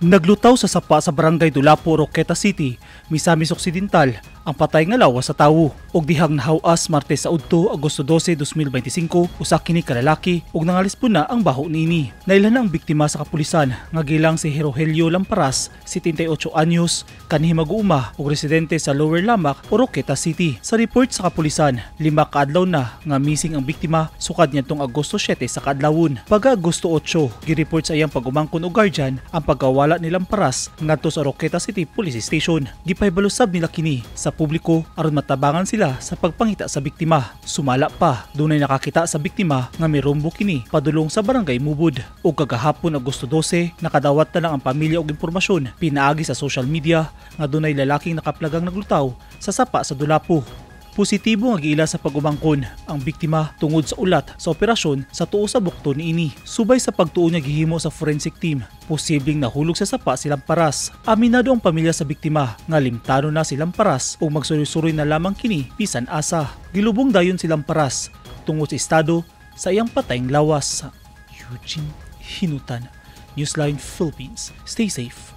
Naglutaw sa sapa sa Barangay Dulapo, Oroquieta City, Misamis Occidental, ang patay nga lawas sa tawo. Og dihang nahawas Martes sa udto, Agosto 12, 2025, usa kini ka lalaki ug nangalispo na ang baho niini. Nailhan ang biktima sa kapulisan nga gilang si Rogelio Lamparas, 78 anyos, kanhi mag-uuma ug residente sa Lower Lamac, Oroquieta City. Sa report sa kapulisan, 5 ka adlaw na nga missing ang biktima sukad niadtong Agosto 7 sa kaadlawon. Pagka Agosto 8, gireport sa iyang pag-umangkon og guardian ang pagkawala ni Lamparas ngadto sa Oroquieta City Police Station. Gipahibalo sab nila kini sa publiko aron matabangan sila sa pagpangita sa biktima. Sumala pa, dunay nakakita sa biktima nga mirumbo kini padulong sa Barangay Mubod. Ug kagahapon, Agosto 12, nakadawat na lang ang pamilya og impormasyon pinaagi sa social media nga dunay lalaking nakaplagang naglutaw sa sapa sa Dulapo. Positibo nga giila sa pag-umangkon ang biktima tungod sa ulat sa operasyon sa tuo sa bukto niini. Subay sa pagtuo nga gihimo sa forensic team, posibleng nahulog sa sapa si Lamparas. Aminado ang pamilya sa biktima nga limtano na si Lamparas ug magsuroy-suroy na lamang kini bisan asa. Gilubong dayon si Lamparas tungod sa estado sa iyang patayng lawas. Eugene Hinutan, Newsline Philippines. Stay safe.